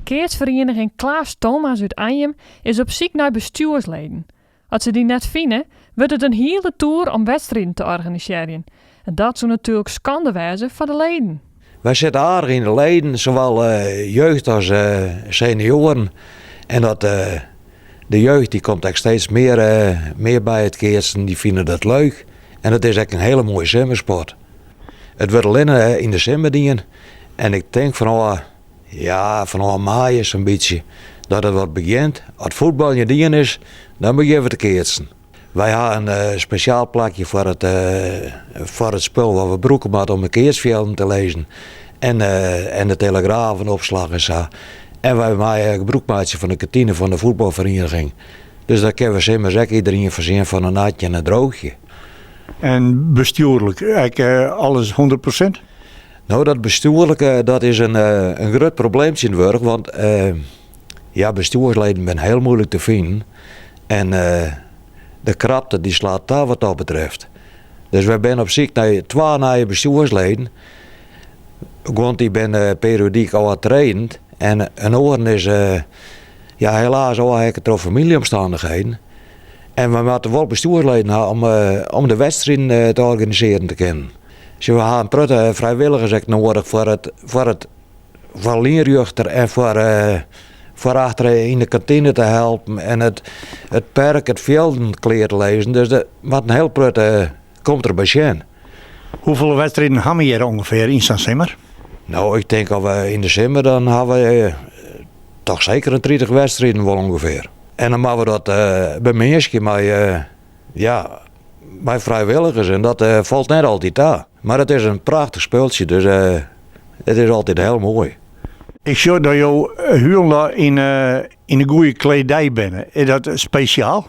Keatsferieniging Klaas Thomas út Anjum is op syk nei bestjoersleden. As se dy net fine, wurdt it in hiele toer om wedstriden te organisearjen. En dat soe natuerlik skande wêze foar de leden. Wy sitte aardich yn de leden, sawol jeugd as senioaren. En dat, de jeugd dy komt ek steeds mear, mear by it keatsen, dy fine dat leuk. En it is ek in hiele moaie simmersport. It wurdt allinne yn de simmer dien en ik tink fanôf, ja, fanôf maaie sa'n bytsje dat it wat begjint. As it fuotbaljen dien is, dan begjinne we te keatsen. Wy ha in spesjaal plakje foar it, foar it spul wat we brûke moatte om de keatsfjilden te lizzen en, en de telegrafenopslach en sa. En wy meie gebrûk meitsje fan de kantine fan de fuotbalferieniging. Dus dan kinne we simmers ek iderien foarsjen fan in natje en in droochje. En bestjoerlik, ek alles 100%? No, dat bestjoerlike, dat is in, in grut probleem tsjintwurdich, want ja, bestjoersleden binne hiel moeilik te finen. En de krapte dy slaat ta wat dat betreft. Dus wy binne op syk nei twa nije bestjoersleden. Guon dy binne periodyk ôftredend en in oaren is ja, helaas ôfheakke troch famyljeomstannichheden. En we moatte wol bestjoersleden ha om, om de wedstriden te organisearjen te kinnen. Sjoch, we ha in protte frijwilligers ek noadich foar it, foar it, foar lynrjochter en foar, foar achter yn de kantine te helpen en it, it perk, it fjilden klear te lizzen. Dus der moat in hiel protte komt der by sjen. Hoefolle wedstriden ha we hjir ûngefear yn sa'n simmer? No, ik tink as we yn de simmer dan ha we toch seker in 30 wedstriden wol ûngefear. En dan moatte we dat beminskje mei, ja, mei frijwilligers en dat falt net altyd ta. Mar it is in prachtich spultsje, dus it is altyd hiel moai. Ik sjoch dat jo hielendal yn yn de goede kledij binne. Is dat spesjaal?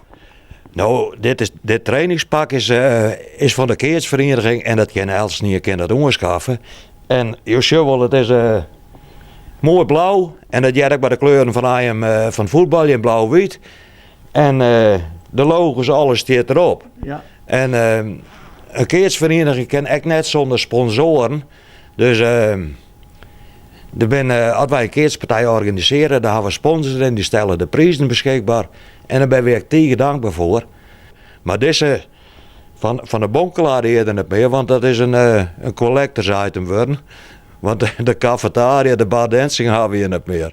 No, dit, is, dit trainingspak is, is fan de keatsferieniging en dat kin eltsenien kin dat oanskaffe. En jo sjogge wol, it is moai blau en dat heart ek by de kleuren fan Anjum fan fuotbaljen, blau-wyt. En de logo's, alles stiet derop. Ja. En in keatsferieniging kin ek net sûnder sponsoaren. Dus der binne, as wy in keatspartij organisearje, dan hawwe we sponsors en dy stelle de prizen beskikber. En dêr binne wy ek tige dankber foar. Mar dizze fan, fan de Bonkelaar earder net mear, want dat is in, in collectors item wurden. Want de cafetaria, de bar dancing hawwe we hjir net mear.